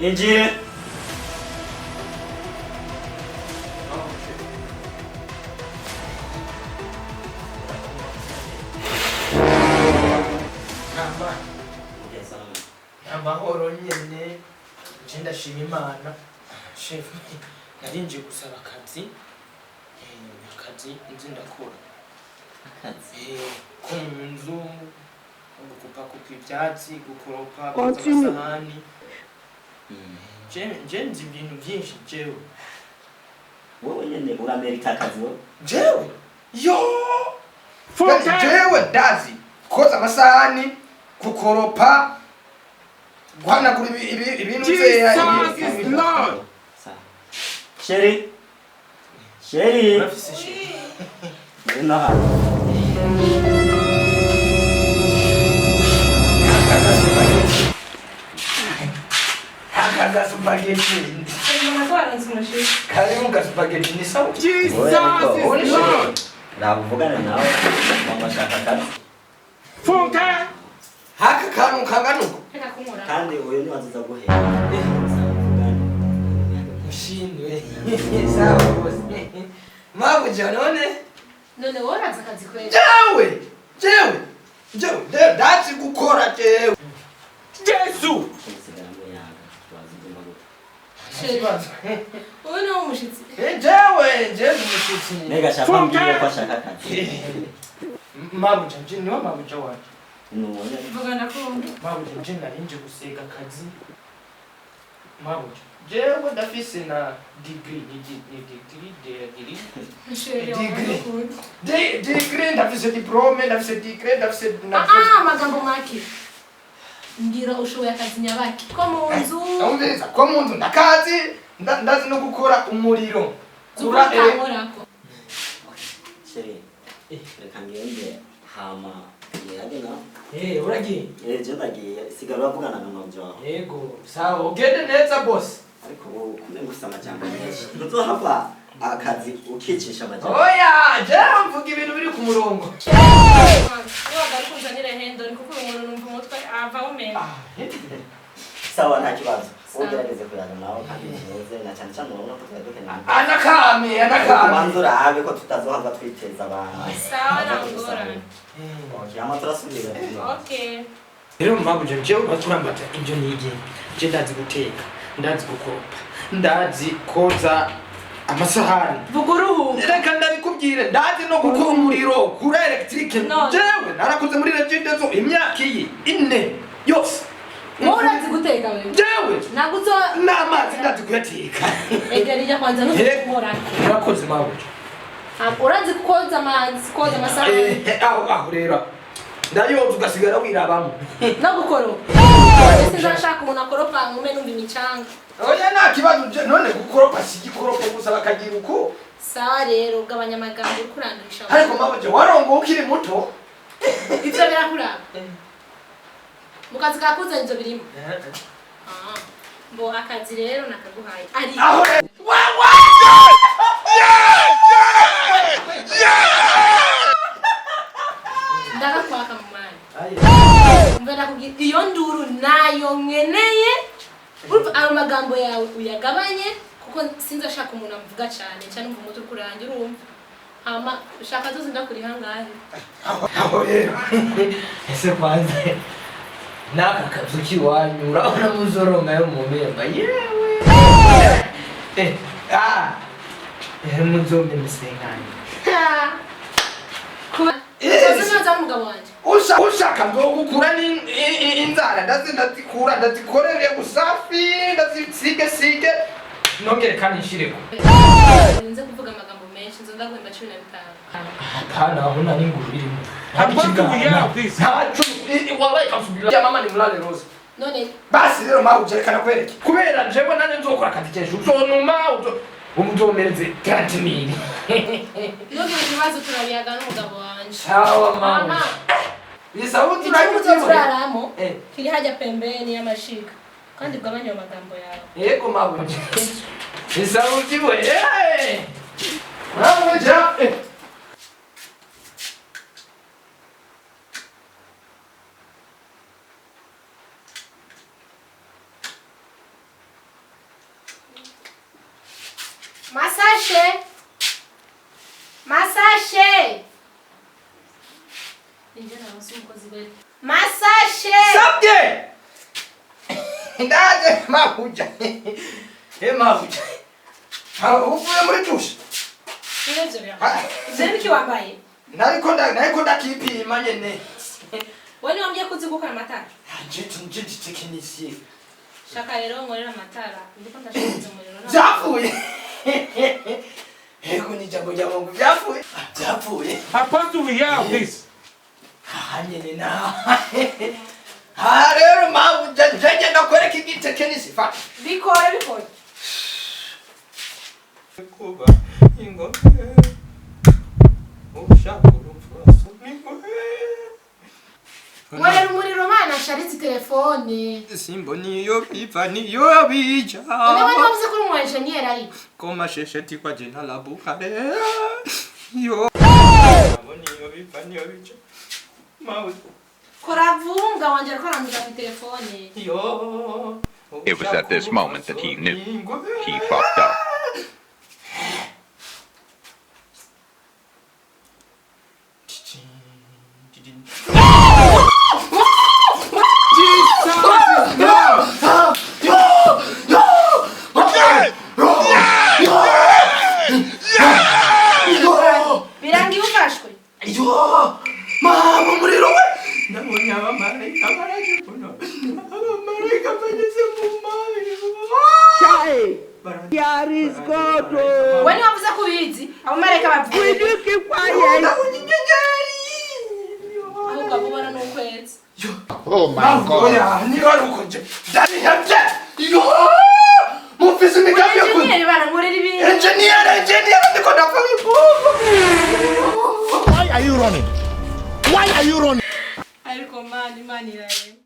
Injire. Amahoro nyene, nje ndashima Imana. Chef, narinje gusaba akazi, akazi nzi ndakora. Akazi? Ko mu nzu, gukupakupa ivyatsi, gukoropa, koza amasahani. Je nzi ibintu vyinshi jewe. Wowe nyene uramerita akazi wowe. Jewe yo, jewe ndazi koza amasahani, gukoropa, guhanagura ibintu. Jesus is Lord. Sawa. Chérie. Chérie. Urafise chérie? Ngwino hano. Akaza spaghetti. Karimu ka spaghetti ni sawa. Jesus is Lord. Raba uvugane nawe, mama ashaka akazi. Funke. Haka kantu kangana uko. Kandi uyu niwe azoza guhera. Sawa, uvugane. Mushindwe. Sawa bose. Mabuja none. None wowe urazi akazi kweli? Jewe! Jewe! Jewe, ndazi gukora jewe. Jesu. Musigara muyaga. Tubaze ugomba gute. Chérie, wowe niwe umushitsi. Jewe, jewe umushitsi. Mbega ashaka mbwire ko ashaka akazi. Mabuja, nje niwe mabuja wanje. None. Vuga ndakumva. Mabuja, nje narinje gusiga akazi. Mabuja, jewe ndafise na degree, ni degree, degree. Chérie, wowe Degree. ndakunda. Degree, ndafise diplome, ndafise degree, ndafise na Ah, amagambo make. Mbwira, ushoboye akazi nyabaki ko mu nzu? Umviriza, ko mu nzu ndakazi, ndazi no gukora umuriro. Kura Kura utankorako. Chérie. Reka ngende hama yage nawe. Uragiye? Eh, je ndagiye. Sigara uravugana na mama wawe. Yego, sawa, ugende neza boss. Ariko wowe kumenya ufise amajambo menshi. Ntuzohava akazi ukicisha amajambo. Oya, jewe mvuga ibintu biri ku murongo. Niwagaruka unzanire hendoni, kuko uyu muntu numva umutwe ava awumena. Sawa, nta kibazo. Sawa. Wowe ugerageze kuyaga nawe kandi neze, na cyane cyane urabona ko twari dukeneye. Anakame, anakame. Ubanza urabe ko tutazohava twiteza abantu. Sawa, nta ngorane. Okay, hama turasubira. Okay. Rero mabuja, jewe baturambaza ibyo nigiye. Je ndazi guteka, ndazi gukoropa, ndazi koza amasahani. Vuga uruhuka. Reka ndabikubwire, ndazi no gukora umuriro kuri électrique. No. Jewe narakoze muri Regideso imyaka iyi ine yose. Wowe urazi guteka wewe? Jewe Ntabwo uzo n'amazi ndazi kuyateka. Egera ijya kwanza ntuzi. Urakoze mabuja. Urazi koza amazi, koza amasahani? Aho rero ndayoza ugasigara wirabamo. No gukoropa? Ese nzashaka umuntu akoropa nkume numva imicanga. Oya, nta kibazo. None gukoropa si igikoropo gusa, bakagira uko. Sawa rero, gabanya amagambo, uriko urandurisha. Ariko mabuja, warongowe ukiri muto. Ivyo birakuraba mu kazi kakuzanye ivyo birimo. Ah, mbo akazi rero nakaguhaye ariko Aho rero wa wa. Ndagakwaka mu mwanya. Mbe ndakubwira, iyo nduru nayo nkeneye. Urumva ayo magambo yawe uyagabanye, kuko sinzi ashaka umuntu amuvuga cyane cyane, umva umutwe ukurangira. Urumva, hama ushaka tuzi ndakuriha ngahe? Aho rero, ese kwanza n'aka kazu k'iwanyu urabona muzoronka yo mu mpemba yewe? Ah, muzompe musenkanye. Kuba uzi neza n'umugabo wanjye. Ushaka nzogukura inzara, ndazikura, ndazikorere usafi, ndazisige sige, nongere kandi nshireko. Nze kuvuga amagambo menshi, nzo ndaguhemba 15. Hapana, aho nta n'inguru irimo. I'm going to hear of this. Ntaco wabaye kansubira ya mama ni mulale rose. None Basi rero mabuja, reka nakwereke, kubera jewe nanje nzokora akazi kenshi, uzonuma uzomereze 30 mille. Ntugire ikibazo, turabiyaga n'umugabo wanje. Sawa Mama. mama, isauti. Icyumba uzoturaramo kiri hajya pembeni y'amashiga, kandi ugabanye ayo magambo yawe. Yego mabuja, isauti we. Mabuja. Masashe, Masashe. Ninjye naronse umukozi we. Masashe. Sabye! Ndaje mabuja. Mabuja. Ha, uvuye muri douche. Nivyo birakomeye. Ivyo nibiki wambaye? Nariko ndakipima nyene. Wewe niwambwiye ko uzi gukora amatara. Njye ndi technicien. Shaka rero nkorera amatara. Ndiko ndashize umuriro. Vyapfuye. Ego, ni jambo rya Mungu, vyapfuye. Vyapfuye. Apostle, we have this. Aha nyene na. Ha rero mabuja, nje ndakwereka igitekinisi. Fata. Bikore, bikore. Kuba ingome ushaka urupfu asomigwe. Nkorera umuriro bana, sharitse telefone. Simbo niyo biva niyo bija. None wewe niwavuze ko uri umu engineer ariko. Koma shesheti kwa jina la Bukare yo niyo biva niyo bija mawe. Kora vuba, umugabo wanje ariko aranduza ku telefone. Yo. It was at this moment that he knew. He fucked up. Jesus is Lord. Birangiye ufashwe. Yo, mama, umuriro we! Ndabonye abamarayika baraje kuno, abamarayika bageze mu mazi. Wewe niwavuze ko ubizi. Abamarayika bavuye. Ndabonye inyenyeri. Ahubwo abo ubona ni ukwezi. Oh my God. Oya, niba ari uko nje byarihebye. Yo, mufise imigambi yo kunya. Engineer bana, nkorera ibintu. Engineer, engineer, ndiko ndapfa bivugo. Why are you running? Why are you running? Ariko Mana, Imana irarema.